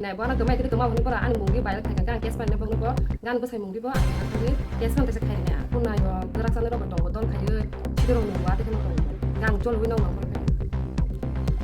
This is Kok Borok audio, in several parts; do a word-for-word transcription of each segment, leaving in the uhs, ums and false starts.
Nai, bo ano kwmai kiri kwma hwnwi bora ani mung di viral khai kha, ang case painai bokno bo gan bwsai mung di bo ang thangwi case phano kaisa khai rwnai. Ang phunai o dwrak chanai rok bo tongo, dol khaiwi sidirok nungo, atwi kheno tongo. Ang cholwi nong nong khe.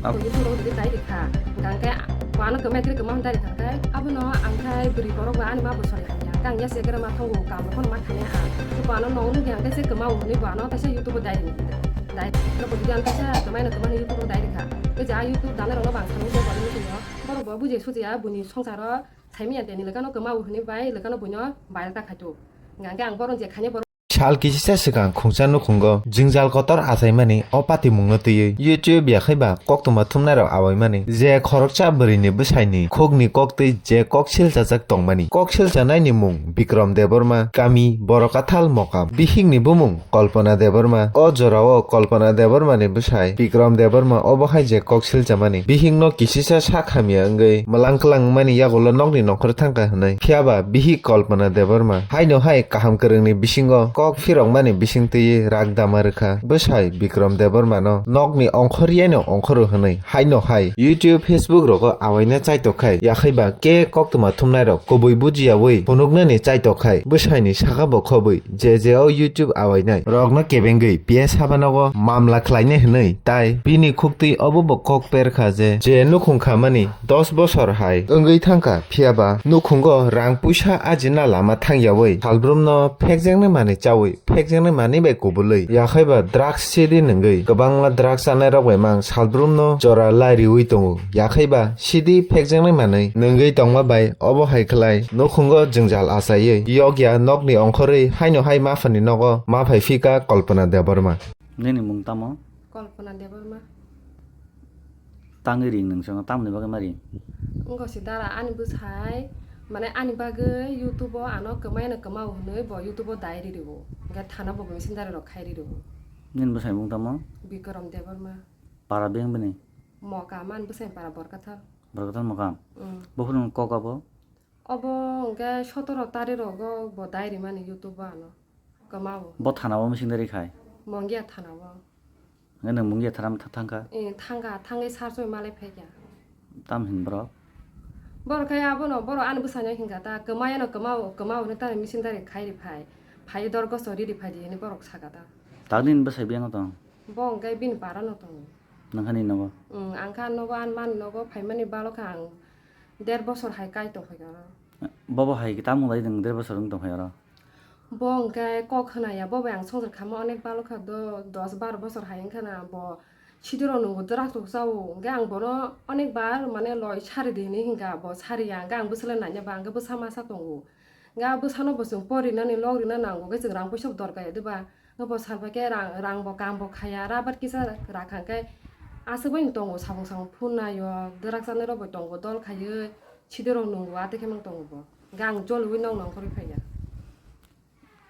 Ab- Bo YouTube rok dai rikha. Ang khe bo ano kwmai kiri kwma hwn dai rikha khe, abono ang khai bwrwi borok ba ani ma bwsai hamya. Ang yasi khe ma thango, kam rok phano ma thangya ang. Bo ano nong nung khe ang khe se kwma hwnwi bo ano kaisa YouTube dai rikha. Dai rikha. Bo video ang kaisa kwmai no kwma hwnwi YouTube dai rikha. Khe ja YouTube dana rok no bang thangwi bo borok no thangwi borok bo bujai sujaya buini songsaro. Saimanya teni lekano kwmao hwnwi bai lekano buino viral ta khaito. Hingkha khe ang bohrok je khainai borok. Sal kisisa swkang khungsa nukhungo jwngjal kotor achaimani o patimungno twiwi YouTube yakhaiba koktwma thumnairok awaimani je khoroksa bwrwini bwsaini khukni koktwi je kok siljajak tongmani. Kok siljanaini mung Bikrom Debbarma, kami Borokathal Mokam. Bihikni bumung Kalpana Debbarma. O jorao Kalpana Debbarmani bwsai Bikrom Debbarma obo hai je kok siljamani. Bihikno kisisa sak hamya wngwi mwlang kwlang wngmani yagulo nokni nongkhor thangkha hwnwi. Phiyaba bihik Kalpana Debbarma haino hai kaham kwrwngni bisingo kok phirokmani bising twiwi rak dama rwkha. Bwsai Bikrom Debbarmano nokni ongkhor yaino ongkhoro hwnwi haino hai YouTube, Facebook rogo awaina chaitok khai yakhaiba khe koktwma thumnairok kubui bujiyawi phunuknani chaitok khai bwsaini saka bo khobwi je je o YouTube awainai rokno kebengwi P S habanogo mamla khlainai hwnwi, tai bini khuktwi obo bo kok per kha je, je nukhung khamani dos bosor hai wngwi thangkha, phiyaba nukhungo rang puisa ajina lama thangyawi salbrumno phekjaknai manwi chawi phekjaknai manwi bai kubulwi yakhaiba drugs sidi nungwi kwbangma drugs chanai rok bai mang salbrumno jora lai riwi tongo, yakhaiba sidi phekjaknai manwi nungwi tongma bai obo hai khlai nukhungo jwngjal achaiwi yokya nokni ongkhorwi haino hai maphani nogo maphai phika Kalpana Debbarma. Nini mung tamo? Kalpana Debbarma. Tangwi ring nung chwngno tamoni bagwi ma ring? Wngkha si dara ani bwsai, mane ani bagwi YouTube o ano kwmai no kwmao hwnwi bo YouTube o dai ri rwo. Hwnkhe thana bo misindari rok khai ri rwo. Nini bwsai mung tamo? Bikram Debbarma. Para beng bini? Mokam, ani bwsai para Borkathal. Borkathal Mokam? Mm. Bophuru kok abo? Obo hwnkhe sotoro tarik rogo bo dai rimani YouTube o ano. Kwmao. Bo thana o mising dai ri khai? Mongia thana o. Hwnkhe nwng Mungia thana tha-, thangkha? Eh, thangkha, thangwi sar soi malai phaikha. Tam hin borok? Borok khai abono, borok ani bwsano hinkha ta, kwmai ano kwmao, kwmao hwnwi ta mising dai ri khai ri phai. Phai dor goso ri ri phai di hwnwi borok sakha ta. Tagni ni bwsai biyang tong? Bo hwnkhe bini para no tongo. Nangkhani nogo? Mm, ang kha nogo, ani mani nogo phaimani balo kha ang der bosor hai kai tongkha oro. Bobo hai tamo lai nwng der bosor wng tongkha oro? Bo hwnkhe kok khna ya, bo bai ang swngchar kha ma onek balo kha, do-, dos bar bosor hai wngkha na, bo sidiro nungo drugs rok chao, hwnkhe ang bono onek bar mane loi sari di hinwi hinkha, bo sari ya, hwnkhe ang bwswlai nai ya ba, hwnkhe bwsa masa tongo. Hwnkhe a bwsano bo chwng pori nani lok rina nango, hwnkhe chwng rang puisa bo dorkar ya, diba? Hwnkhe bo salbai khe rang, rang bo kam bo khaya, rabar kisa rakha hwnkhe aswk bai tongo, sabung sabung phunai o, drugs chanai rok bo tongo, dol khaiwi sidirok nungo, atwi khe mang tongo bo. Hwnkhe ang jolwi nokno ongkhorwi phaiya.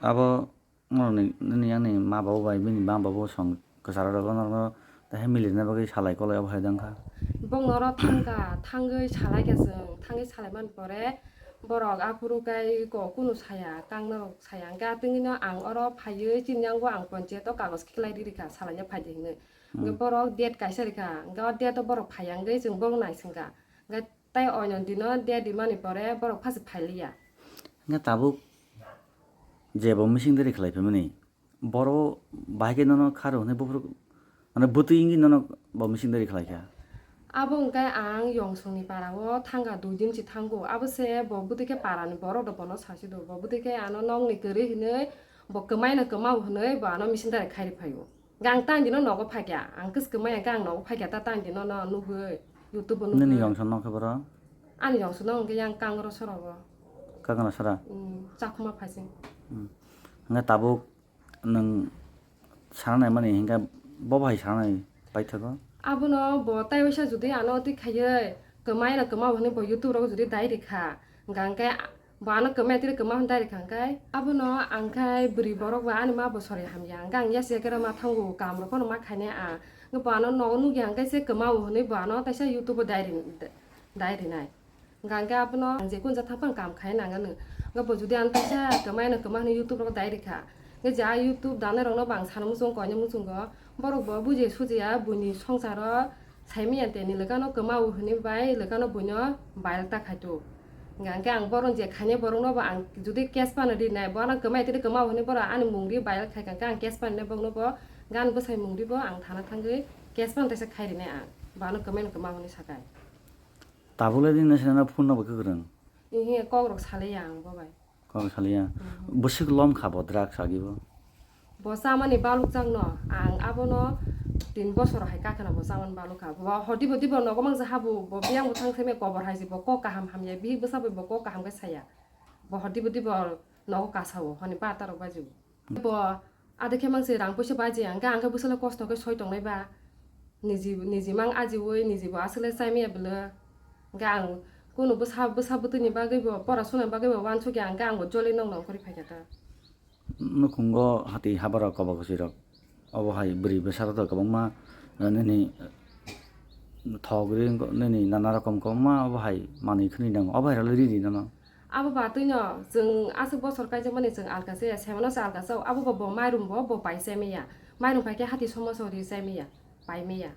Abo norokni, nini yang ni ma babu bai bini ma babu song kwcharo rok norokno tei hai milirina bagwi salai kolai obo hai dang kha. Bong noro thangkha, thangwi salai kha chwng, thangwi salai man pore borok aphuru kai ko kunu saya, kangna rok saya. Hwnkhe atwngwino ang oro phaiwi chini yango ang ponchayat o kagoj khiklai riri kha, salaina phai di hinwi. Hwnkhe Hmm. borok date kaisa rikha, hwnkhe o date o borok phaiya wngwi chwng borok naisingkha. Hwnkhe tei oino dino date rimani pore borok phasi phailiya. Hwnkhe tabuk je bo mising deri khlai phaimani, boro bahai khe nono kharo hwnwi buphuru, mane bwtwi wngwi nono bo mising deri khlai kha. Abo hwnkhe ang Yongsongni para o thangkha, dui din se thango. Abo se bo bwtwi khe parani borok rok bono sasi do. Bo bwtwi khe ano nokni kwrwi hwnwi, bo kwmai no kwmao hwnwi bo ano mising deri khai rw phaio. Hwnkhe ang tang dino nogo phaikha, ang kwswk kwmai hwnkhe ang nogo phaikha ta tang dino no nugwi YouTube o nugwi. Nini Yongsong nokhe boro? Ani Yongsong no hwnkhe yang Kangrasora o. Kangrasora? Hmm, Chakhuma phaising. Hmm. Hwnkhe tabuk nwng sana naimani hinkhe bo bahai sana nai paithago? Abono bo tai waisa jodi ano twi khaiwi kwmai no kwmao hwnwi bo YouTube rogo jodi dai rikha, hwnkhe bo ano kwmai twi kwmao hwnwi dai rikha hwnkhe abono ang khai bwrwi borok ba ani ma bo sori hamya hwnkhe ang yasi yakhe ma thango kam rok phano ma khainai ang, hwnkhe bo ano nogo nukya hwnkhe se kwmao hwnwi bo ano taisa YouTube o dai ri-, dai rinai. Hwnkhe abono ang je kun ja thang phang kam khai nang ano. Hwnkhe bo jodi ano kaisa kwmai no kwma hwnwi YouTube rogo dai rikha. Hwnkhe je a YouTube danai rokno bo ang sana muchung koina muchungo. Borok bo bujiya sujiya buini songsaro Saimanya tei ni lekano kwmao hwnwi bai lekano buino viral ta khai tu. Hwnkha hwnkhe ang bohrok je khainai borokno bo ang jodi case phano rinai, bono kwmai tei kwmao hwnwi bohrok ani mung ri viral khai kha, hwnkhe ang case phano rinai borokno bo gan bwsai mung ri bo ang thana thangwi case phano teisa khai rinai ang. Bono kwmai no kwmao hwnwi sakai. Tabuk le nini naisana phone no bo kwrwng? Ihi kok rok salai ya ang bo bai. Kok salai ya. Mhm. Bwswk lom kha bo drugs agi bo? Bo chamani balukjakno ang abono tin bosor hai kakheno bo chamani balukha. Bo hodi bo dibo nogo mangsa habu bo biyang bo thang seme kobor hai si bo kok kaham hamya bihik bwsa bai bo kok kaham khe saya. Bo hodi bo dibo nogo kasao honi bata rok baju. Bo adikhe mangsi rang puisa baji ang khe ang khe bwsala kosto khe soi tongnai ba. Niji niji mang ajiwi niji bo aswk le chaimaya bwle. Hwnkhe ang kunu bwsa bwsa bwtwini bagwi bo pora suna bagwi bo wansukya hwnkhe ang bo joli nong nong kori phaikha ta. Nukhungo hati habara kobo kwchwirok. Obo hai bwrwi bwsarok to kwbangma, eh, nini, eh, thok ri wngkha, nini nana rokom kwbangma obo hai manwi khwnwi nango. Obo hai rwlwi riri nono. Abo ba twino chwng aswk bosor kaijakmani chwng alka se, semano se alka se, abo ba bo mairum bo, bo pai chai maya. Mairum pai khe hati somoso ri chai maya, pai maya.